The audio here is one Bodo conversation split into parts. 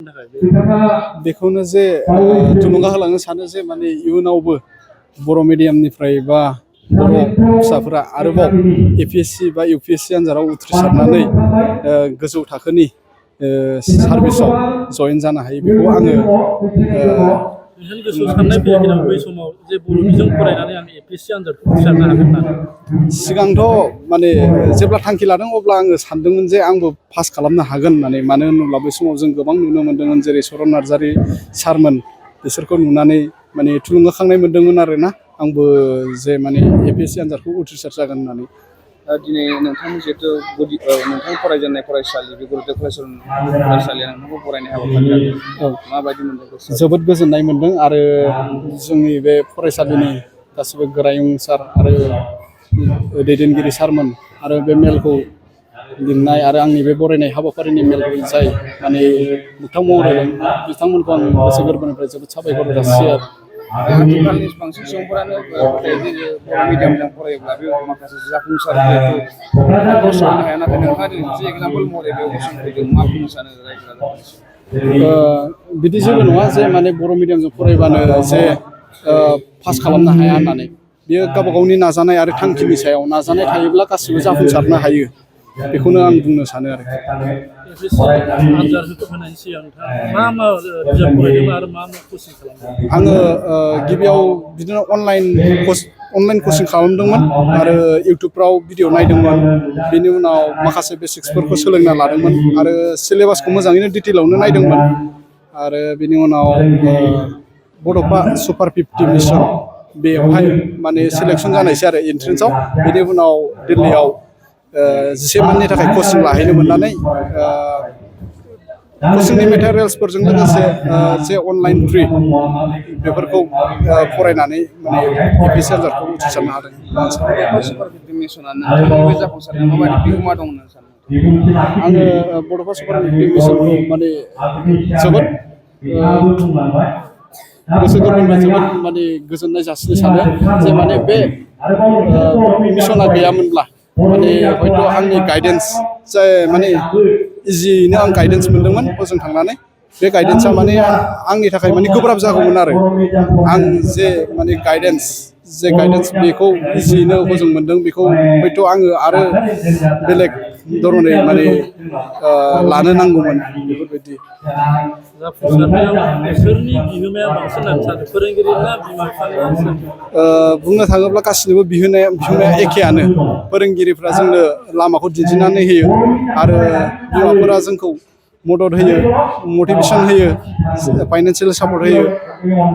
थाखाय बेखौनो जे थुलुंगा होलांनो सानो जे माने इयुनावबो बर' मिडियामनिफ्राय बा बर' फिसाफोरा आरोबाव APSC बा UPSC आनजादाव उथ्रिसारनानै गोजौ थाखोनि सार्भिसाव जयेन जानो हायो बेखौ आङो नोंथांनि गोसोआव साननाय फैयाखै नामा बै समाव जे बर' बिजों फरायनानै आं APSC आनजादखौ उथ्रिसारनो हागोन होननानै सिगांथ' माने जेब्ला थांखि लादों अब्ला आङो सानदोंमोन जे आंबो पास खालामनो हागोन होननानै मानो होनोब्ला बै समाव जों गोबां नुनो मोन्दोंमोन जेरै चरन नार्जारि सारमोन बिसोरखौ नुनानै माने थुलुंगाखांनाय मोन्दोंमोन आरोना आंबो जे माने APSC आनजादखौ उथ्रिसार जागोन होननानै दिनै नोंथांनि जिहेतु नोंथां फरायजेननाय फरायसालि बे गुरुदेब फरायसालिया नोंथांखौ बरायनाय हाबाफारि लादों माबायदि मोनदों जोबोद गोजोननाय मोन्दों आरो जोंनि बे फरायसालिनि गासिबो गोरायुं सार आरो दैदेनगिरि सारमोन आरो बे मेलखौ लिंनाय आरो आंनि बे बरायनाय हाबाफारिनि मेलखौ जाय माने मोगथां महर होदों बिथांमोनखौ आं गोसो गोरबोनिफ्राय जोबोद साबायखर जासियो आरो आथिखालनि बांसिन सुबुंफोरानो बर' मिडियामजों फरायोब्ला बे माखासे जाफुंसार सहैनो हाया नाथाय नोंथाङा दिनै मोनसे एग्जाम्पोल महरै बेयाव गसंफैदों मा बुंनो सानो रायजो राजाफोरनि बिदि जेबो नङा जे माने बर' मिडियामजों फरायबानो जे पास खालामनो हाया होननानै बियो गावबा गावनि नाजानाय आरो थांखिनि सायाव नाजानाय थायोब्ला गासिबो जाफुंसारनो हायो बेखौनो आं बुंनो सानो आरो APSC आनजाद होनायनि सिगां नोंथाङा मा बिजाब फरायदों आरो मा कचिं खालामदों आङो गिबियाव बिदिनो अनलाइन कचिं खालामदोंमोन आरो इउटुबफ्राव भिडिअ नायदोंमोन बेनि उनाव माखासे बेसिक्सफोरखौ सोलोंना लादोंमोन आरो सिलेबासखौ मोजाङैनो डिटेलावनो नायदोंमोन आरो बेनि उनाव बड'फा सुपार 50 मिसन बेवहाय माने सिलेक्सन जानायसै आरो एन्ट्रेन्सआव बेनि उनाव दिल्लीयाव 10 माननि थाखाय कचिं लाहैनो मोननानै कचिंनि मेटेरियेल्सफोरजों लोगोसे जे अनलाइन फ्रि बेफोरखौ फरायनानै माने APSC आनजादखौ उथ्रिसारनो हादों सुपार 50 मिसना नोंथांनि बे जाफुंसारनायाव माबायदि बिहोमा दं होननानै सानो आङो बड'फा सुपार 50 मिसनखौ माने जोबोद गोसो गोरबोनिफ्राय जोबोद माने गोजोननाय जासिनो सानो जे माने बे मिसना गैयामोनब्ला माने हयथ' आंनि गाइडेन्स जाय माने इजियैनो आं गाइडेन्स मोनदोंमोन हजों थांनानै बे गाइडेन्सआ माने आंनि थाखाय माने गोब्राब जागौमोन आरो आं जे माने गाइडेन्स बेखौ इजियैनो हजों मोनदों बेखौ हयथ' आङो आरो बेलेग धरनै माने लानो नांगौमोन बेफोरबायदि जाफुंसारनायाव सोरनि बिहोमाया बांसिन होननानै सानो फोरोंगिरि ना बिमा बिफानि बुंनो थाङोब्ला गासिनिबो बिहोमाया एखेयानो फोरोंगिरिफ्रा जोंनो लामाखौ दिन्थिनानै होयो आरो बिमाफोरा जोंखौ मदद होयो मटिभेसन होयो फाइनान्सियेल सापर्ट होयो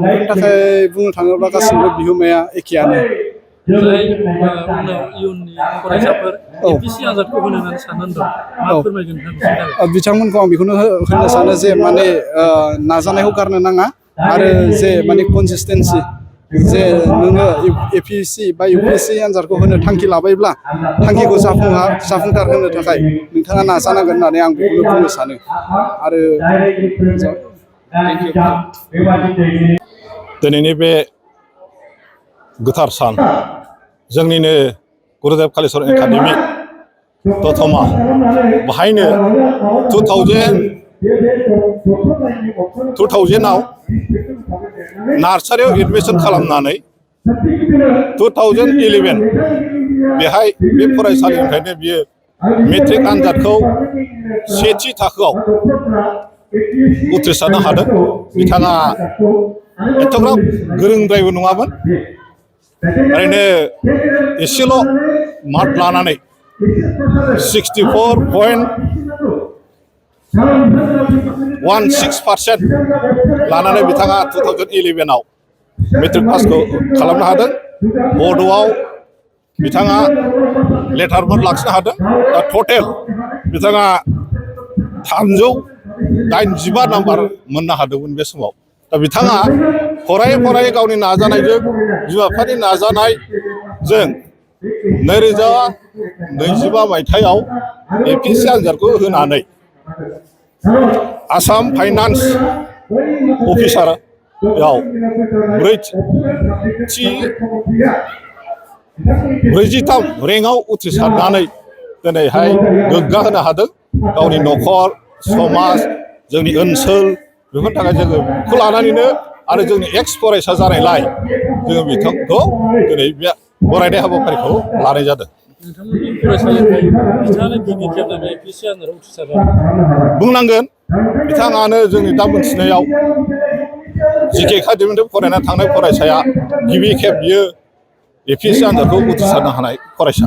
बेनि थाखाय बुंनो थाङोब्ला गासिनिबो बिहोमाया एखेयानो जाय उनाव इयुननि फरायसाफोर APSC आनजादखौ होनो होननानै साननानै दं मा फोरमायगोन नोंथां बिथांमोनखौ आं बेखौनो होननो सानो जे माने नाजानायखौ गारनो नाङा आरो जे माने कनसिस्टेन्सि जे नोङो APSC बा UPSC आनजादखौ होनो थांखि लाबायब्ला थांखिखौ जाफुंसार होनो थाखाय नोंथाङा नाजानांगोन होननानै आं बेखौनो बुंनो सानो आरो दिनैनि बे गोथार सान जोंनिनो गुरुदेब कालिचरन एकाडेमि दतमा बाहायनो 2000आव नार्सारियाव एडमिसन खालामनानै 2011 बेहाय बे फरायसालिनिफ्रायनो बियो मेट्रिक आनजादखौ सेथि थाखोआव उथ्रिसारनो हादों बिथाङा एथ'ग्राब गोरोंद्रायबो नङामोन ओरैनो एसेल' मार्क लानानै 64.16% लानानै बिथाङा 2011आव मेट्रिक पासखौ खालामनो हादों बड'आव बिथाङा लेटारमेन्ट लाखिनो हादों दा टटेल बिथाङा 385 नाम्बार मोननो हादोंमोन बे समाव दा बिथाङा फरायै गावनि नाजानायजों बिमा बिफानि नाजानायजों 2025 मायथाइयाव APSC आनजादखौ होनानै आसाम फाइनान्स अफिसाराव 43 रेंकआव उथ्रिसारनानै दिनैहाय गोग्गा होनो हादों गावनि न'खर समाज जोंनि ओनसोल बेफोरनि थाखाय जोङो बेखौ लानानैनो आरो जोंनि एक्स फरायसा जानायलाय जोङो बिथांखौ दिनै बे बरायनाय हाबाफारिखौ लानाय जादों। नोंथांमोननि फरायसालिनिफ्राय बिथाङानो गिबि खेब APSC आनजादाव उथ्रिसारदों बुंनांगोन बिथाङानो जोंनि दा मोनथिनायाव GK एकाडेमिनिफ्राय फरायना थांनाय फरायसाया गिबि खेब बियो APSC आनजादखौ उथ्रिसारनो हानाय फरायसा।